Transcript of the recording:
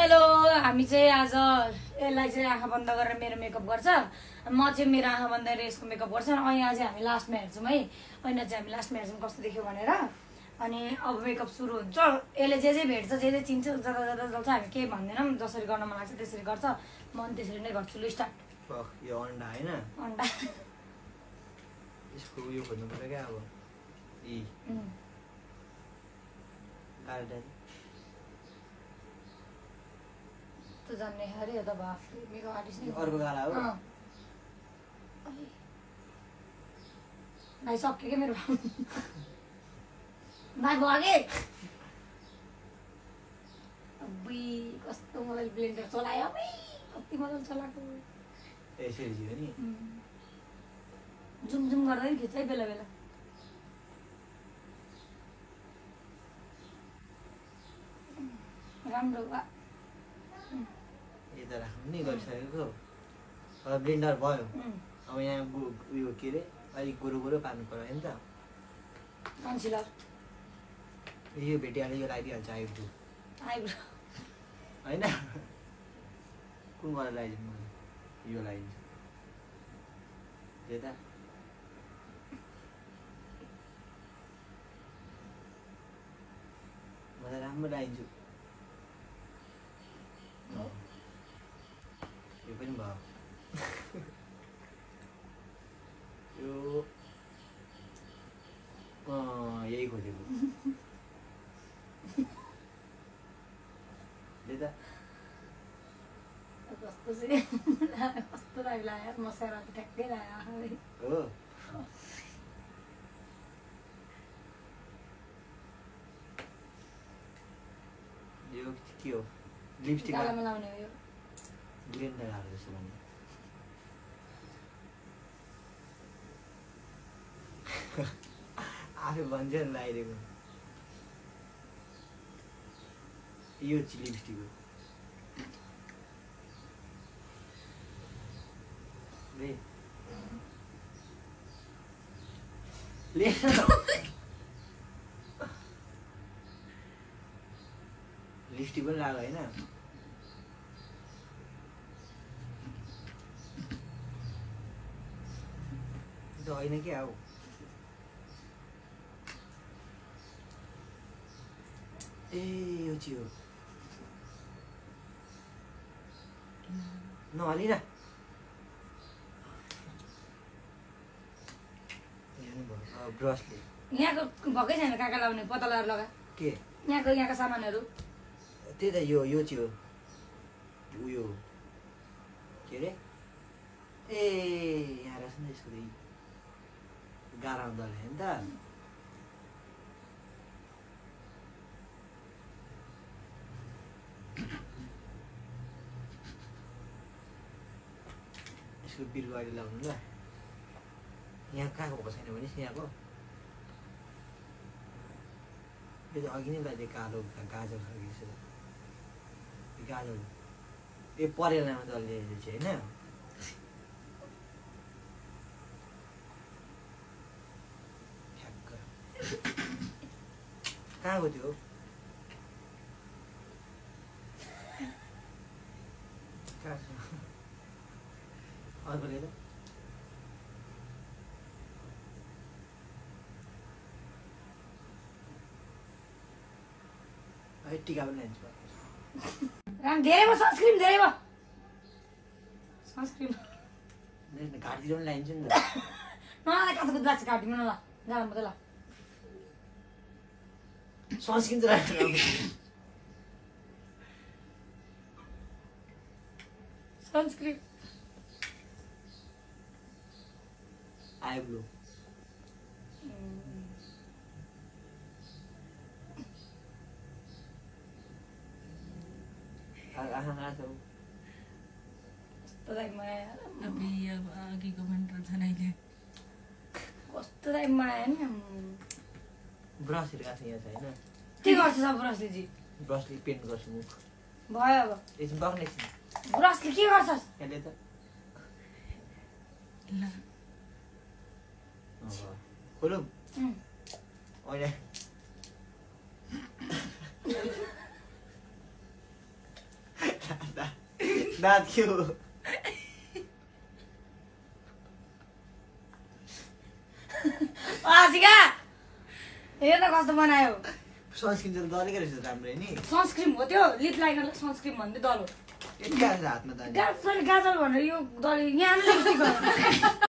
hello हामी चाहिँ आज यसलाई चाहिँ आँखा बन्द गरेर मेरो मेकअप गर्छ म चाहिँ मेरो आँखा बन्द गरेर यसको मेकअप गर्छ अनि यहाँ चाहिँ हामी लास्टमा हेर्छौँ है ऐना चाहिँ हामी लास्टमा हेर्छौँ कस्तो देख्यो भनेर अनि अब मेकअप सुरु हुन्छ यसले जे जे भेट्छ जे जे चिन्छ जता जता जल्छ हामी केही भन्दैनौँ जसरी गर्न मन लाग्छ त्यसरी गर्छ म पनि त्यसरी नै गर्छु लु स्टार्ट यो अन्डा हैन अन्डा यसको उयो खोज्नु पर्छ क्या अब इ गार्डन त जान्ने अरे यो त मेकअप आर्टिस्ट नै अर्को गाला हो भाइ सक्यो क्या मेरो भाइ भगे अब्बुई कस्तो मलाई ब्लेन्डर चलायो कति मजाले चलाएको यसरी जियो नि जुम जुम गर्दै नि खिच्छ है बेला बेला राम्रो यता राख्नु नि गरिसकेको अब ब्लेन्डर भयो अब यहाँ उयो के अरे अलिक गोरो गोरो पार्नु पर्यो नि त कन्सिलर यो भेटिहाल्यो यो लगाइदिइहाल्छ आइब्रो होइन कुन गरेर लगाइदिनु मैले यो लगाइदिन्छु यता म त राम्रो लगाइदिन्छु यो पनि भयो यो यही खोजेको यता कस्तो लाग्यो मसाला ठ्याक्कै लाग्यो हो यो के हो लिपस्टिक गालामा लाउने हो यो ब्लेन्डर हाल्यो जस्तो भने आफै भन्छ नि लगाइदिएको यो चाहिँ लिपस्टिक हो लिपस्टिक पनि लाग्यो होइन त होइन क्या हो ए यो चाहिँ हो नहली न ब्रसले यहाँको भएकै छैन काका लाउने पत्ता लगाएर लगा के यहाँको सामानहरू त्यही त यो चाहिँ हो उयो के अरे ए यहाँ रहेछ नि यसको गाह्रो हुँदो रहेछ नि त यसको बिरुवा अहिले लाउनु ल यहाँ कहाँको भएको छैन भने यहाँको यो त अघि नै लाग्यो कालो गाजर छ कि गाजर यो परेलामा डल्ले चाहिँ होइन ठ्याक्क कहाँको थियो कहाँ छ अर्को लिएर टिका पनि लान्छु धेरै भयो सनस्क्रिन धेरै भयो सनस्क्रिन घाँटीतिर पनि लाइन्छु नि त नला कता लाग्छ घाँटीमा नला गाह्रो मात्रै ल सनस्क्रिन त राख्नु सनस्क्रिन आइब्रो कस्तो टाइम बनायो नि ब्रसहरू गएको छ यहाँ चाहिँ होइन के गर्छ सब ब्रसले जी ब्रसले पेन्ट गर्छु मुख भयो अब एकछिन बग्ने ब्रसले के गर्छस् यसले त खोलौँ होइन दाँत के हो आशिका हेर न कस्तो बनायो सनस्क्रिन त दलेको रहेछ राम्रै नि सनस्क्रिम हो त्यो लिप लाइनरलाई सनस्क्रिम भन्दै दलो यति हातमा त गाजल भनेर यो दल यहाँ लिपस्टिक